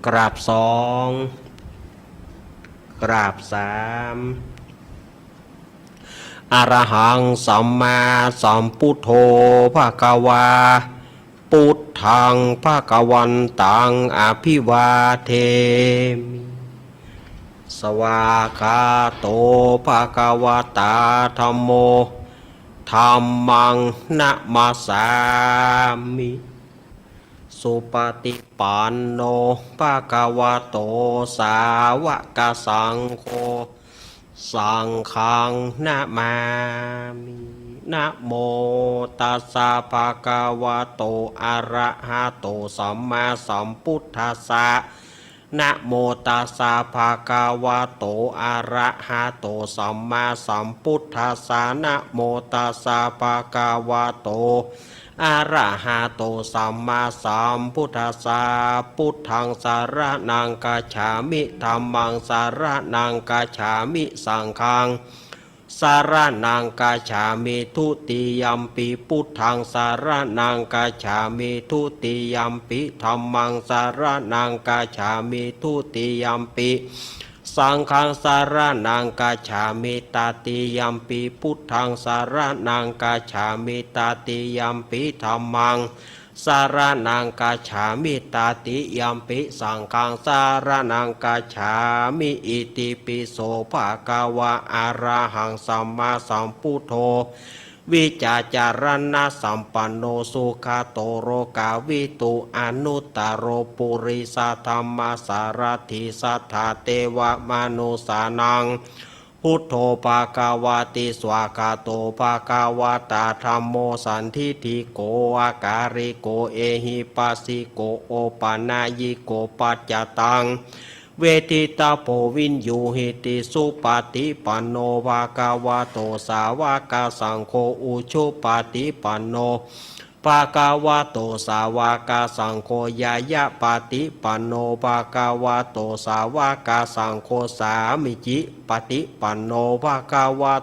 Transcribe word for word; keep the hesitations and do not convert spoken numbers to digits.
กราบสอง กราบสาม Arahaṃ sammāsambuddho bhagavā, buddhaṃ bhagavantaṃ abhivādemi. Svākkhāto bhagavatā dhammo, dhammaṃ namassāmi. Supaṭipanno bhagavato sāvakasaṅgho, saṅghaṃ namāmi. Namo tassa bhagavato arahato sammāsambuddhassa. Namo tassa bhagavato arahato sammāsambuddhassa. Namo tassa bhagavato arahato sammāsambuddhassa. Buddhaṃ saraṇaṃ gacchāmi. Dhammaṃ saraṇaṃ gacchāmi. Saṅghaṃ saraṇaṃ gacchāmi. Dutiyampi buddhaṃ saraṇaṃ gacchāmi. Dutiyampi dhammaṃ saraṇaṃ gacchāmi. Dutiyampi saṅghaṃ saraṇaṃ gacchāmi. Tatiyampi buddhaṃ saraṇaṃ gacchāmi. Tatiyampi dhammaṃ saraṇaṃ gacchāmi. Tatiyampi saṅghaṃ saraṇaṃ gacchāmi. Itipi so bhagavā arahaṃ sammāsambuddho vijjācaraṇasampanno sugato lokavidū anuttaro purisadammasārathi satthā devamanussānaṃ buddho bhagavāti. Svākkhāto bhagavatā dhammo sandiṭṭhiko akāliko ehipassiko opanayiko paccattaṃ veditabbo viññūhīti. Supaṭipanno bhagavato sāvakasaṅgho, ujupaṭipanno bhagavato sāvakasaṅgho, ñāyapaṭipanno bhagavato sāvakasaṅgho, sāmīcipaṭipanno bhagavato